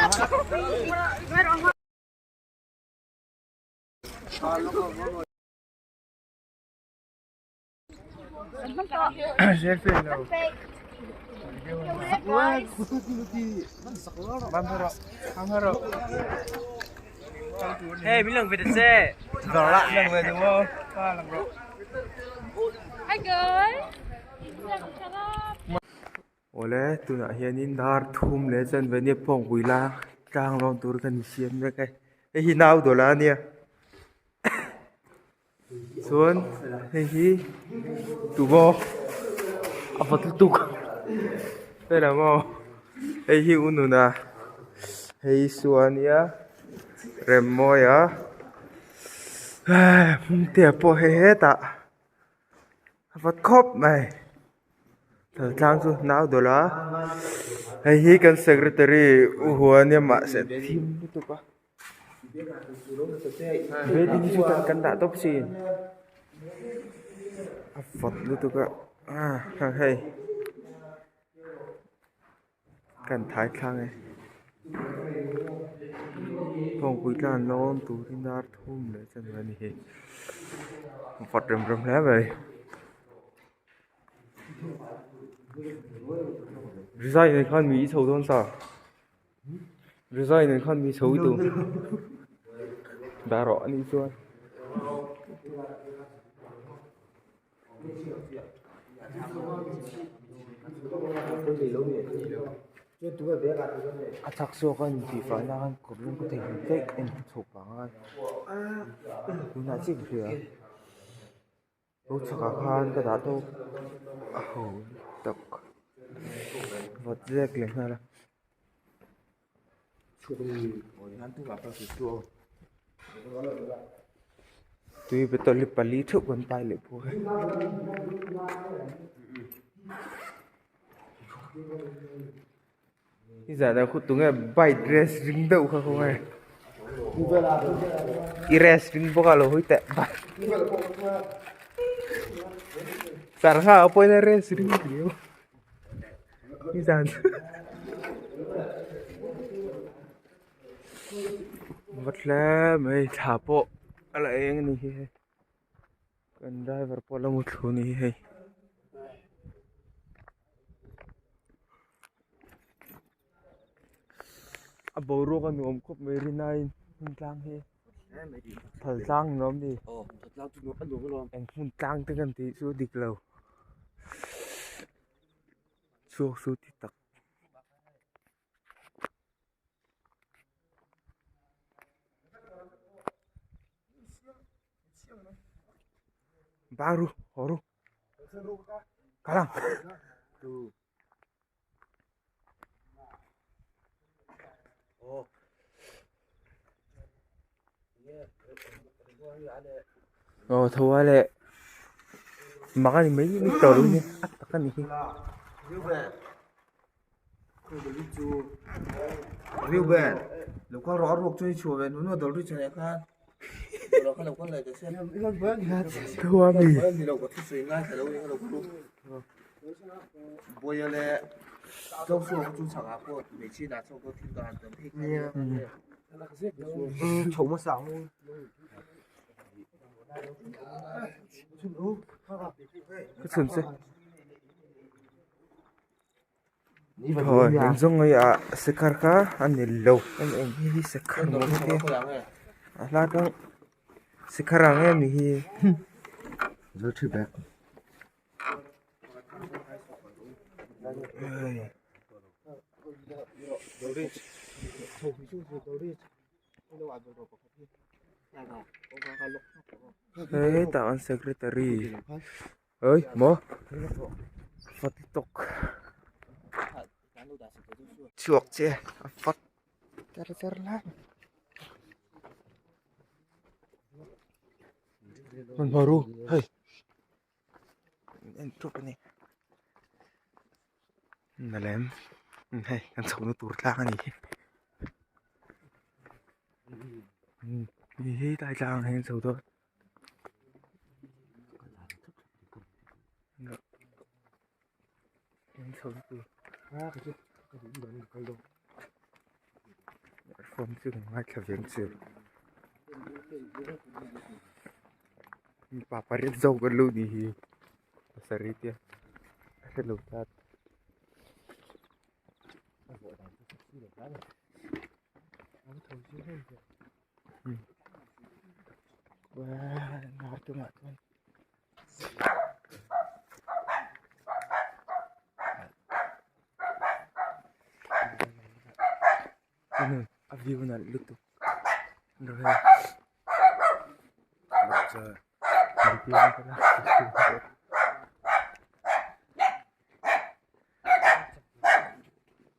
Hey, mình lần về được xe. Hi guys. Awle tunah hianin dar thum leh chanve nia phawngpui la tlang lawn tur kan insiam mek e hei hi nau dawla ania chuan hei hi tumaw a vawt lutuk hei maw hei hi u nuna hei sua ania remmawia hmingtea pawh hei hetah a vawt khawp mai. Tlang chu nau dawlh a hei hi kan secretary u hua ania mahse a thim lutuk a wedding hi chu kan dah tawp sin a vawt lutuk a ah hei kan thai thlang e kawngpui tlang an lawm turin dar thum leh chanve a ni hi a vawt rem rem hle mai. Rizai nen khan mi i chho dawn sa Rizai nen khan mi chho i tum dah rawh a nih chuan. A chak zawk a intihfai na khan kawr lum ka theihnghilh daih en chho pah ang a tunah chiah ka hria. Lo chhakah khan ka dah tawp a ho tak vawt zek leh nghal a. Tui bottle hi pali theuh kan pai leh bawk e. Nizan ah khu tunge bike race ring deuh kha khawnge i race ring bawk a lo hawi teh sarha ah pawhin a race ring riau nizan va hle mai thla pawh a la eng a ni hi hei kan driver pawh a la muthlu a ni hi hei. A boruak a nuam khawp mai rinaiin hmun tlang hi phal tlang ni lawm ni eng hmun tlang te kan tih chu dik lo chhuak chu ti tak. Baru haw ru. Kalang. Aw tho a leh mak a ni mai ni tawh lo ni a tak a ni hi. Tho a mi. Ka chhun che. Hawi eng zawng mai ah sekhar kha a ni lo em em hi hi sekhar maw ka tia a hla tang sekhar ang em ni hi. Hetah an secretary oi maw fat tawk chhuak che a fat cher cher lai hmanhmawh ru hei en thup a ni nalem hei kan chhohna tur tlang a ni hi hei tlai tlang ah hian chho dawn. Phone chu kan ngaithla ve ang chu. Mipa pariat zawk an lo nih hi pasarih te a hrelo tlat. A view nalh lutuk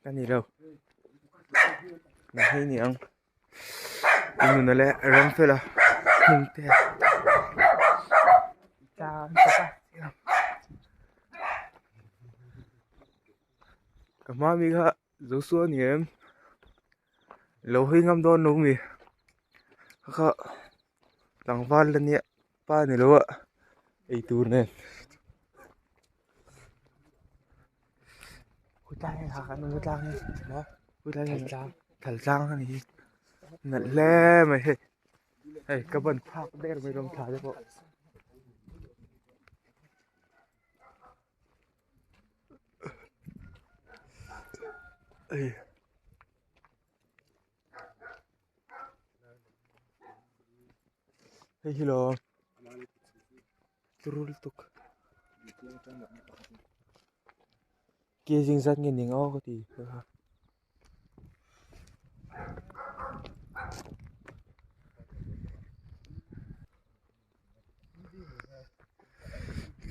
ka ni lo hei ni ang nuna leh ram fela hmun te ka hma mi kha Joshua ni em lo hawi ngam dawn lo mi kha tlangval la nia pa ni lo a eitur nen khawtlai nge kha kan awm tlang hi maw khawtlai nge thal tlang a ni hi nalh hle mai hei hei ka ban phak der mai rawng thla te pawh. Hei hi lo turu lutuk ke zing zat nge ning aw ka ti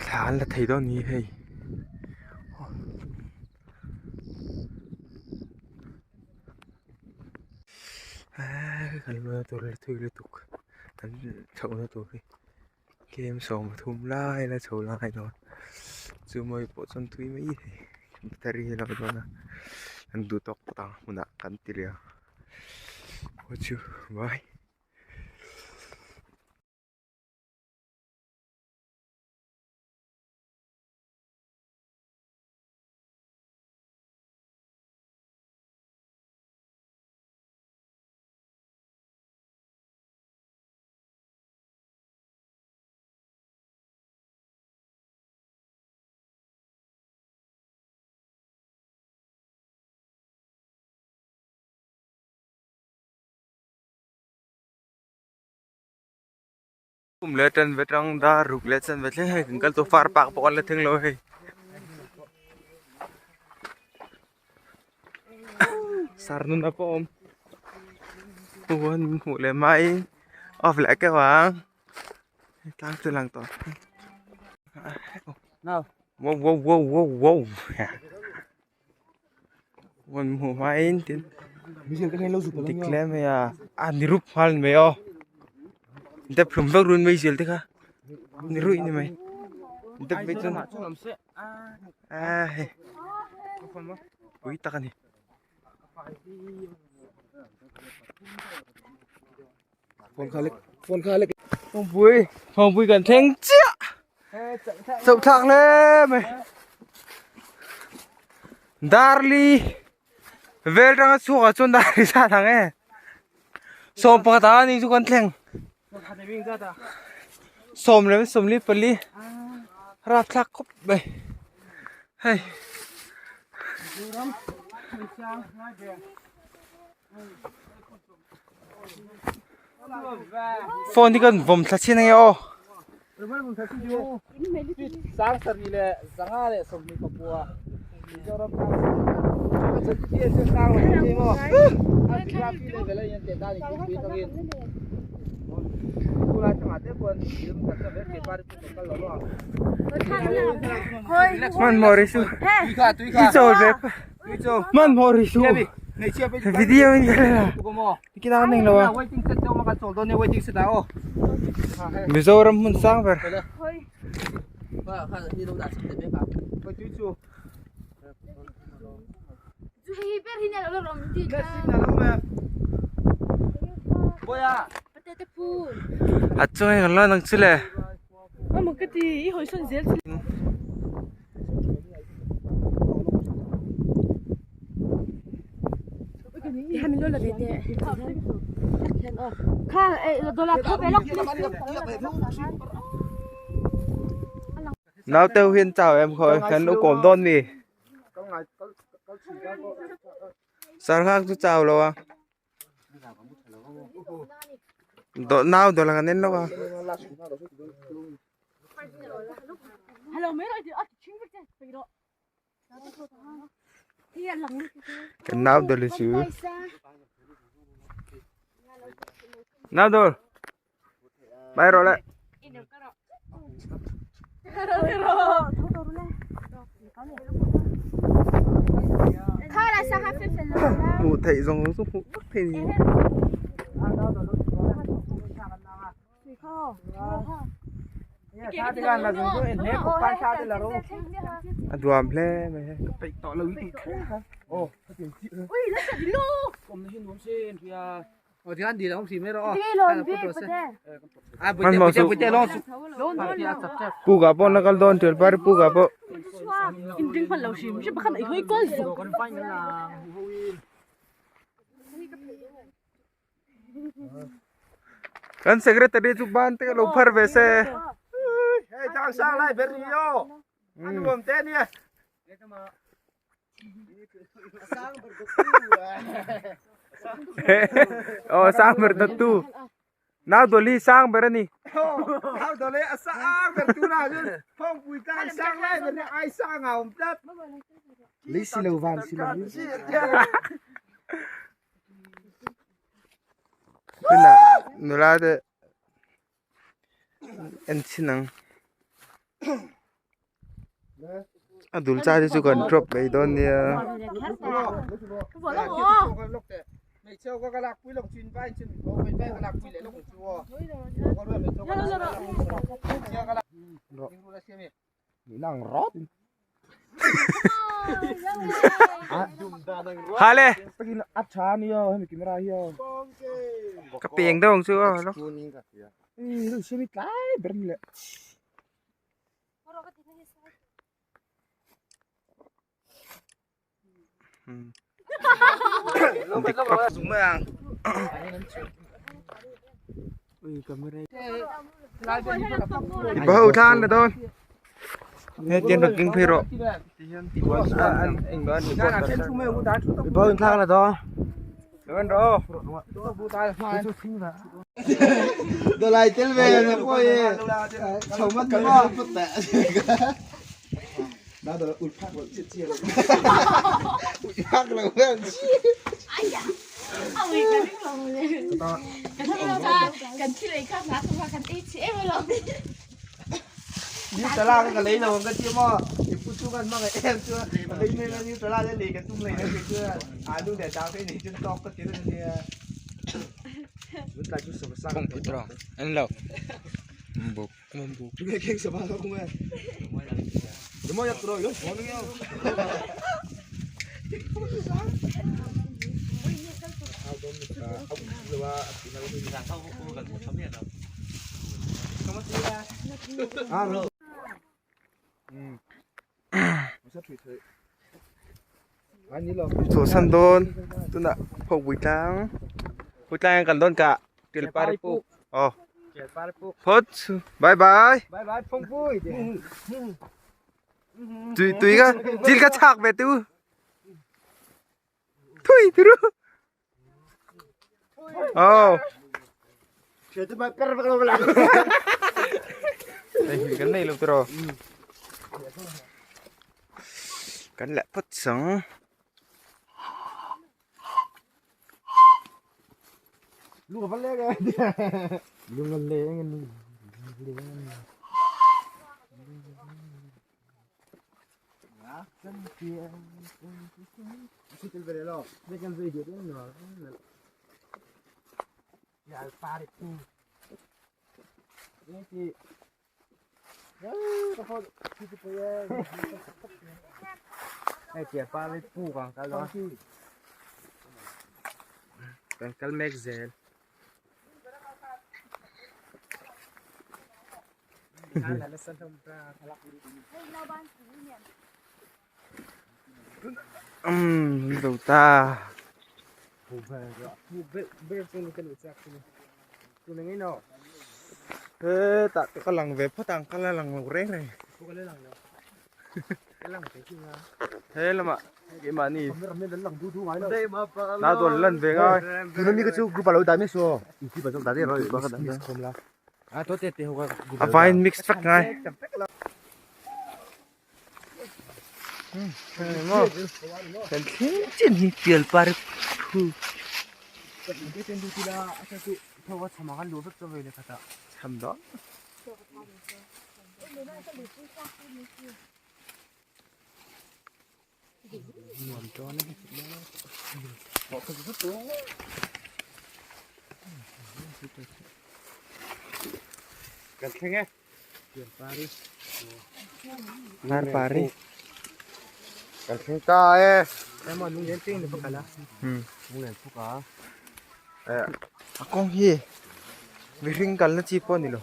Thla an la thei dawn ni hei eee kan luna tur la thui lutuk kan chhohna tur hi kem 30 lai la chho lai dawn chu mawi pawh chuan tui mai thei battery hi a lo dawn a kan duh tawk phawt ang hmunah kan ti leh ang aw chu bye. Kum leh tan ve tang dar ruk leh chan ve thleng hei kan kal tawh far pak pawh an la thleng lo hei sar nun a pawh awm huan hmuh leh mai off leh keuh ang tlang chu lang tawh wow wow wow wow wow Huan hmuh hmain tin dik hle mai a a ni rup nghal mai aw dep hlum vek run mai zel te kha ni ruih ni mai dep mai chuan a hei pui tak a ni. Phawngpui phawngpui kan thleng chiah chauh thlak hle mai Darli vel tanga chhuak ah chuan Darli zat ang e 11 ah ni chu kan thleng sawm leh 44 rapthlak khawp mai hei. Phone hi kan vawm thla chin ange aw. Hmanhmawh rih suh i chawl ve hmanhmawh rih suh video in ka lela tikina kan englo a Mizoram hmun sang ber A chung hi kan lawn ang chu le. Naute ho hian chau em khawi kan lo kawm dawn mi sarhang chu chau lo a dawh nau dawlh ang an en lawk a. Kan nau dawlh hi chu nau dawlh bay rawh le. Hmuh theih zawng zawng chu hmuh vak theih ni. A duam hle mai hei ka peih tawh lo i tih thleng kha hmanhmawh suh puk ah pawh an la kal dawn ṭhian par puk ah pawh. Kan secretary chu ban te lo phar ve se. Hei tang sang lai ber ni yo. An nuam te nia. Oh sang ber datu. Nau doli sang ber ani. Nau doli a sang ber tu na chun. Phong pui tang sang lai ber ni ai sang a om tlat. Li si lo van si lo. Tunah nula te en chhin ang a dul cha te chu kan drop mai dawn nia. Hale ka peng deuh ang chu aw lo dik tak i bo thlan la dawn he tian rawn keng phei rawh i bo thlan la dawn dawn rawh Chhuahsan dawn tunah phawkpui tlang pui tlang kan dawn kah Tilpari puk aw phawt bye bye tui tui ka chil ka chhak ve tu thui turu aw Đây cái này luôn rồi cắn lại phất sống Kan kal mek zel. Umm zo ta. Hetah te ka lang ve phawt ang ka la lang lo reng reng he lamah keimahni na dawn lan ve ngai a vaiin mix vek ngai maw kan thleng chin hi pial par thu cham dawn kan thleng e Nar pari kan thleng ta e a kawng hi mihring kalna chi pawh a ni lo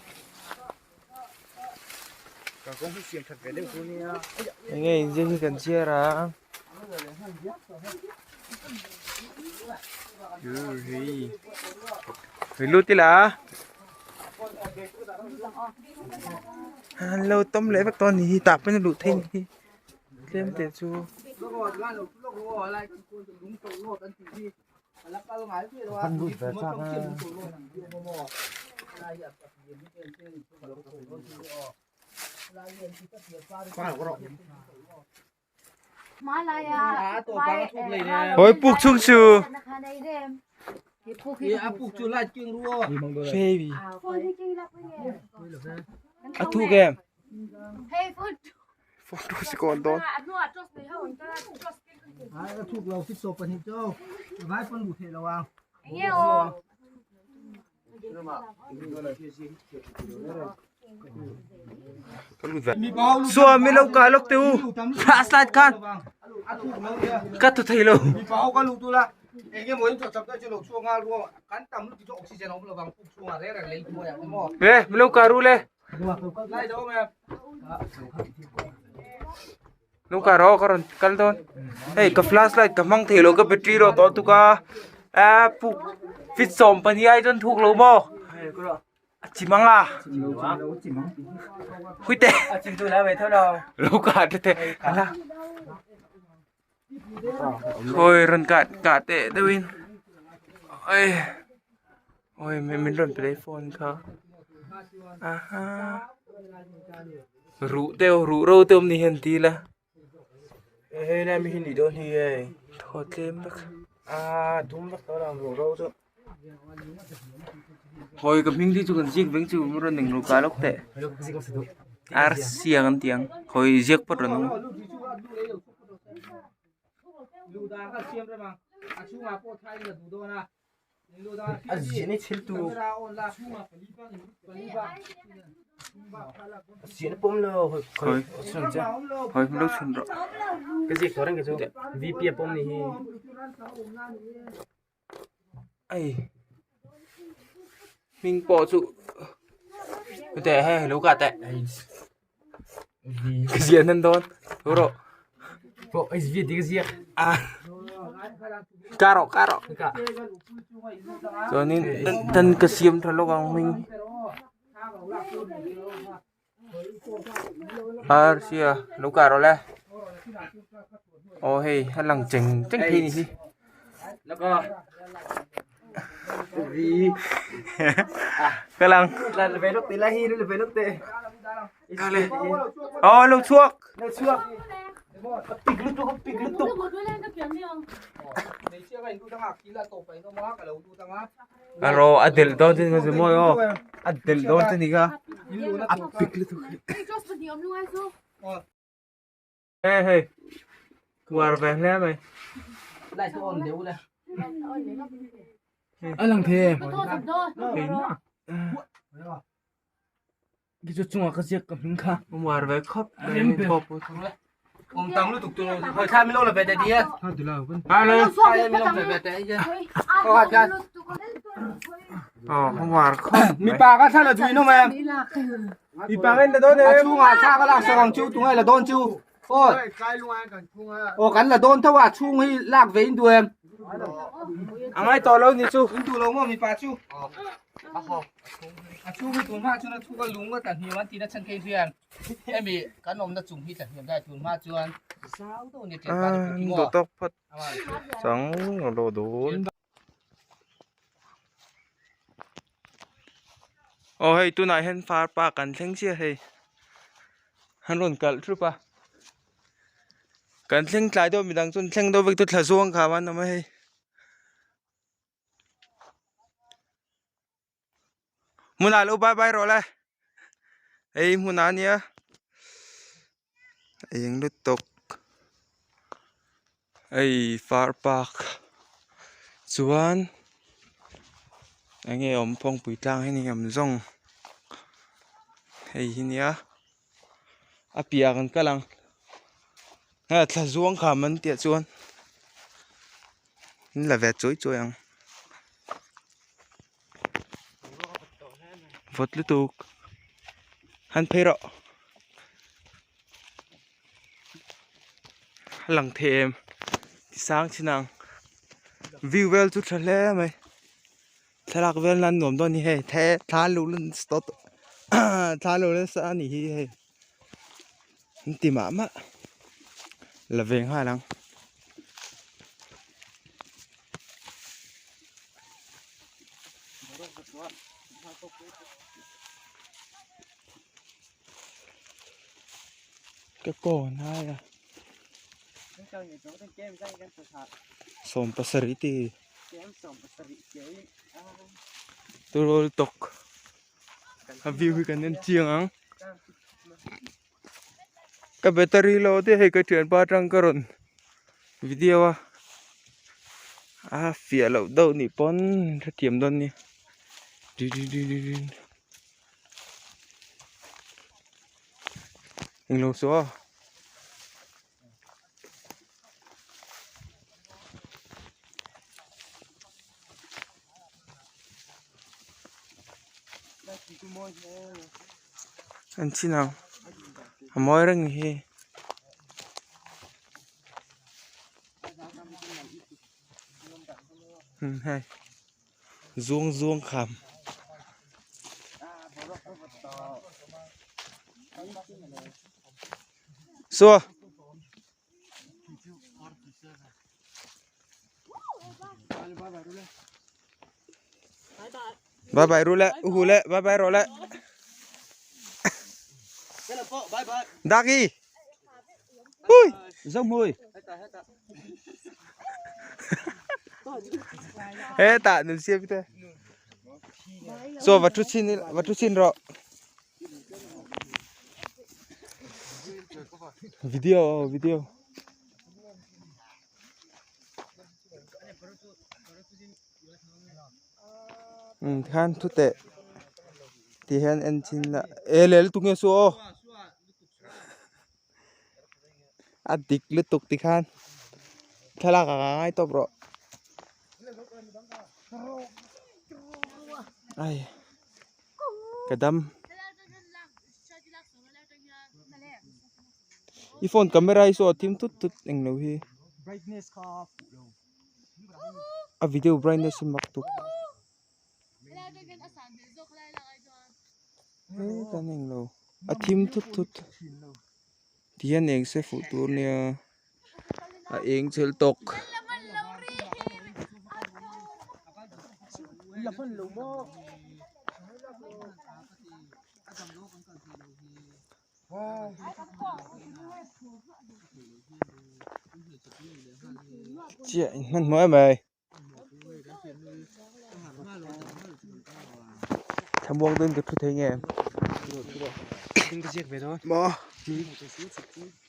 enge inziak hi kan chhiar a hei lut ila. An lo tawm leh vek tawh a ni hi tah pawhin a luh theih a ni hi tlem te chu. Hawi puk chung chu. Baby. A thu kem. Photo si kon don. Sua mi lo kai lok te u flashlight khan ka thu thei lo e mi lo kai ru le Lu ka ro ka rawn kal dawn hei ka flashlight ka hmang thei lo ka battery rawh tawh tuk a a puk fit 12 ai chuan thuk lo maw a chim ang a hui te lo ka te te ala thôi rawn kah kah teh deuhin oi oi min rawn pe phone kha aha. Ruh te ruh ro te awm ni hian ti ila hei lai mi hi nih dawn hi hei thaw tlem vek a dum vek tawh ang ruh ro chu hawi ka hming te chu kan ziak veng chu rawn eng lo ka lawk teh arsia kan tih ang hawi ziak pawt rawn awm. A ziah ni thil tu a ziah na pawm lo Hawi hawi lo chhun rawh ka ziak tawh reng ka chu VP a pawm ni hi ai hming pawh chu teh hei lo kah teh ka ziah nan dawn thu rawh pawh SV tih ka ziak a ka rawh ka rawh chuanin tan ka siam tha lawk ang hming arsia lo kah rawh le aw hei a lang cheng cheng thei a ni hi. Ka lang Ờ lâu chuak. Aro a del dawn chu ni ka mawi aw a del dawn chu ni ka a pik lutuk hei hei uar ve hle mai a lang thei em Khi chu chungah ka ziak ka hming kha. Uar ve khawp mai min thawk pawh chu. Aw uar khawp mai. Mipa ka thla la zui no mai. Mipa ka in la dawn em? A chhungah thla ka lak sak ang chu tunge la dawn chu. Aw. Aw kan la dawn tho a chhung hi lak ve in duh em? A ngai tawh lo ni chu. In duh lo maw mipa chu? A chhung hi tun hma chuan a chhung a lung a tla hniam an tihna chhan kei hian hemi kan awmna chung hi tla hniam dai tun hma chuan zau deuh a ni ṭian pa te pawh khi maw. Duh tawk phawt chang lo dun. Aw hei tunah hian far park an thleng chiah hei an rawn kalh thup a kan thleng tlai deuh midang chu an thleng deuh vek te thla zuang kha an awm a hei hmunah lo bye bye rawh le hei hmunah a nia eng lutuk hei far park chuan eng nge awm phawngpui tlang hi ni awm zawng hei hi nia a piah kan kal ang thla zuang kha man tih ah chuan an la ve chawi chawi ang. Vawt lutuk han phei rawh a lang thei em ti sang chin ang view vel chu tha hle mai thlalak vel nan nuam dawn a ni hei the thla an lo la nasa tawh thla an lo la nasa a nih hi hei an ti mah mah la ve nghal ang. Ka kawn ai a sawm pasarih te turawl tawk a view hi kan en chiang ang ka battery low te hei ka thianpa atang ka rawn video a a fiah loh deuh nih pawn hrethiam dawn nia englo chu aw. An chin ang a mawi reng hi. Hei zuang zuang kham. Saw. Bye bye ru le u le bye bye rawh le Daki Hui Dông mùi He ta nun siam te So va thu chin va thu chin rawh Video video Khan thu teh ti hian en chin la e lel tu nge su aw a dik lutuk ti khan thlalak ah ka ngai tawp rawh ai ka dam i phone camera hi saw a thim thut thut englo hi. A video brightness hi mak tuk he kan eng lo a thim thut thut ti hian eng se fuh tur nia a eng chhel tawk. Chiah in hmanhmawh em mai thlamuang dawn ka thu thei nge maw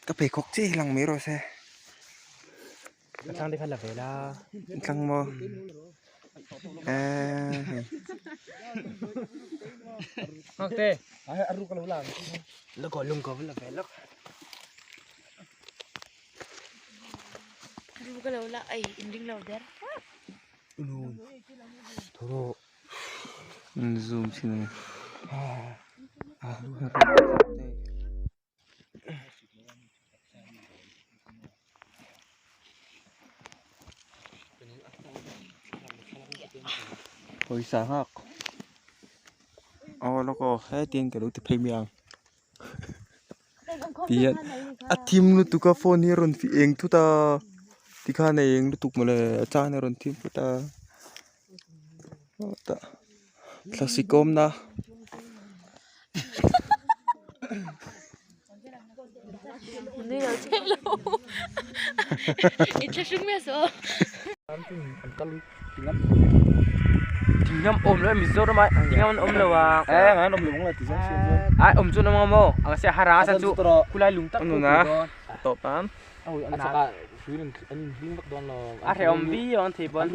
ka pheikhawk chiah hi lang mai rawh se tlang maw eee hei. Zoom chin Pawisa nghak aw lawk aw hetiang ka lo ti phei mai ang tihian a thim lutuk a phone hi a rawn fih eng thut a tikhan a eng lutuk mawle a changin a rawn thim phut a tah thlasik awmna. Thinghnam awm lo Mizoram ah thinghnam an awm lo a ai awm chu an awm ang maw ang se harang a chu khulai lung tak tawp ang a hrehawm viau ang thei pawn.